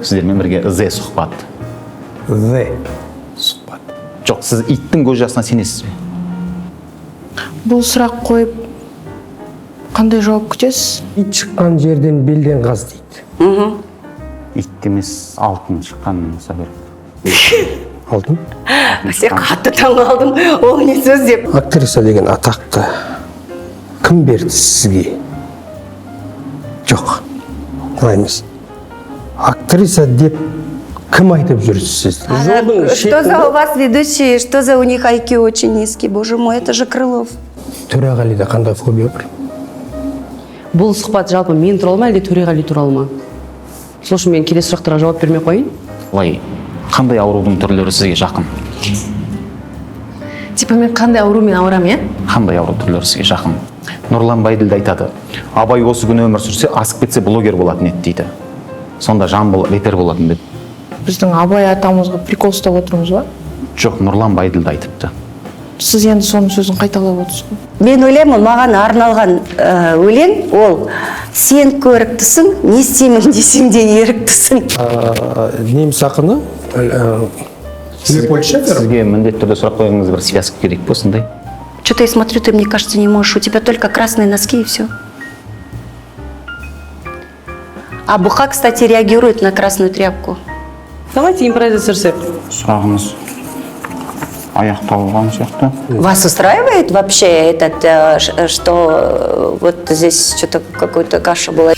Сіздермен бірге The Сұхбат. The Сұхбат. Жоқ, сіз иттің көз жасына сенесіз бе? Бұл сұрақ қойып, қандай жауап күтесіз? Ит шыққан жерден белден қаз дейді. Ит емес, алтын шыққан болса керек. Алтын. Сен қатты таңқалдым, ол не сөз деп. Актриса деген атақты кім берді сізге? Жоқ, олай емес. Актриса деп кім айтып жүр сіз? Жолдың Что за у вас ведущие, что за у них IQ очень низкий, боже мой, это же Крылов. Төреғалида қандай фобия бар? Бұл сұхбат жалпы мен туралы ма, әлде Төреғали туралы ма? Сол үшін мен келесі сұрақтарға жауап бермей ақ қояйын. Былай, қандай аурудың түрлері сізге жақын? Типа мен қандай аурумен ауырамын, иә? Қандай ауру түрлері сізге жақын? Нұрлан Байділді айтады: «Абай осы күні өмір сүрсе, асып кетсе, блогер болатын еді», – дейді. Сонда Жамбыл рэпер болатын ба еді? Біздің Абай атамызға прикол ұстап отырмыз ба? Жоқ, Нұрлан Байділді айтыпты. Сіз енді соның сөзін қайталап отырсыз ғой. Мен ойлаймын, маған арналған өлең ол: «Сен көріктісің, не істеймін десең де еріктісің». Неміс ақыны Леопольд Шефер. Сізге міндетті түрде сұрақ қойғыңыз бір связка керек пе осындай? Что-то я смотрю, ты, мне кажется, не можешь. У тебя только красные носки и все. А бұқа, кстати, реагирует на красную тряпку. Давайте импровизация жасайық. Сұрағымыз аяқталған сияқты. Вас устраивает вообще этот, что вот здесь что-то какую-то каша была?